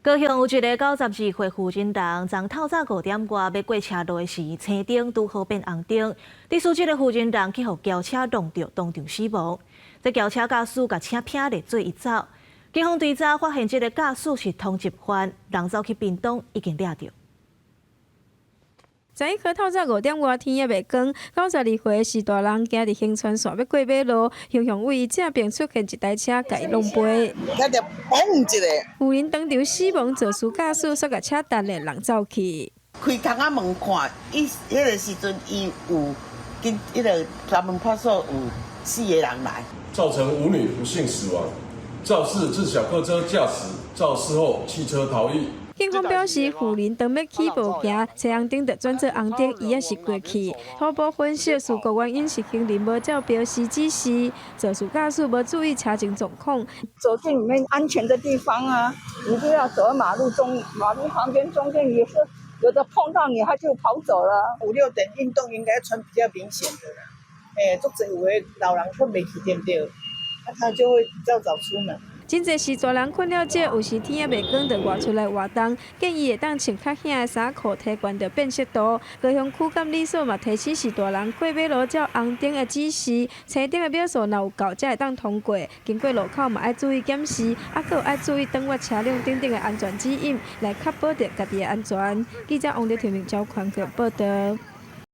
高雄有一个92歲婦人，昨透早5點外欲過車路的時，青燈拄好變紅燈，致使這個婦人去予轎車撞著，當場死亡。這轎車駕駛共車拚咧做伊走，警方追查發現這個駕駛是通緝犯，人走去屏東已經掠著。11號透早5點外天猶未光，92歲施大人行佇恆春線欲過馬路，雄雄位正邊出現一台車共伊撞飛。他就嘣一下。婦人當場死亡，肇事駕駛煞共車擲咧人走去。開窗仔門看，伊彼個時陣伊有緊，彼個三門派出所有四個人來，造成五女不幸死亡。肇事自小客車駕駛肇事後棄車逃逸。警方表示，婦人當欲起步行，青紅燈就轉做紅燈，伊猶是過去。初步分析，事故原因是行人無照標示指示，肇事駕駛無注意車前狀況。走進裡面安全的地方啊，你不要走在馬路中，馬路旁邊中間也是有的碰到你，他就跑走了。五六點運動應該穿比較明顯的啦，欸，足濟有的老人睏袂去對毋對？啊，他就會比較早出門。真濟是大人睏了少，有時天猶未光就外出來活動，建議會當穿較顯的衫褲，提懸著辨識度。高雄區監理所嘛提醒是大人過馬路照紅燈的指示，青燈的秒數若有夠才會當通過。經過路口嘛愛注意檢視，啊，閣有愛注意轉彎車輛等等的安全指引，來確保著家己的安全。記者王麗婷、趙寬強報道。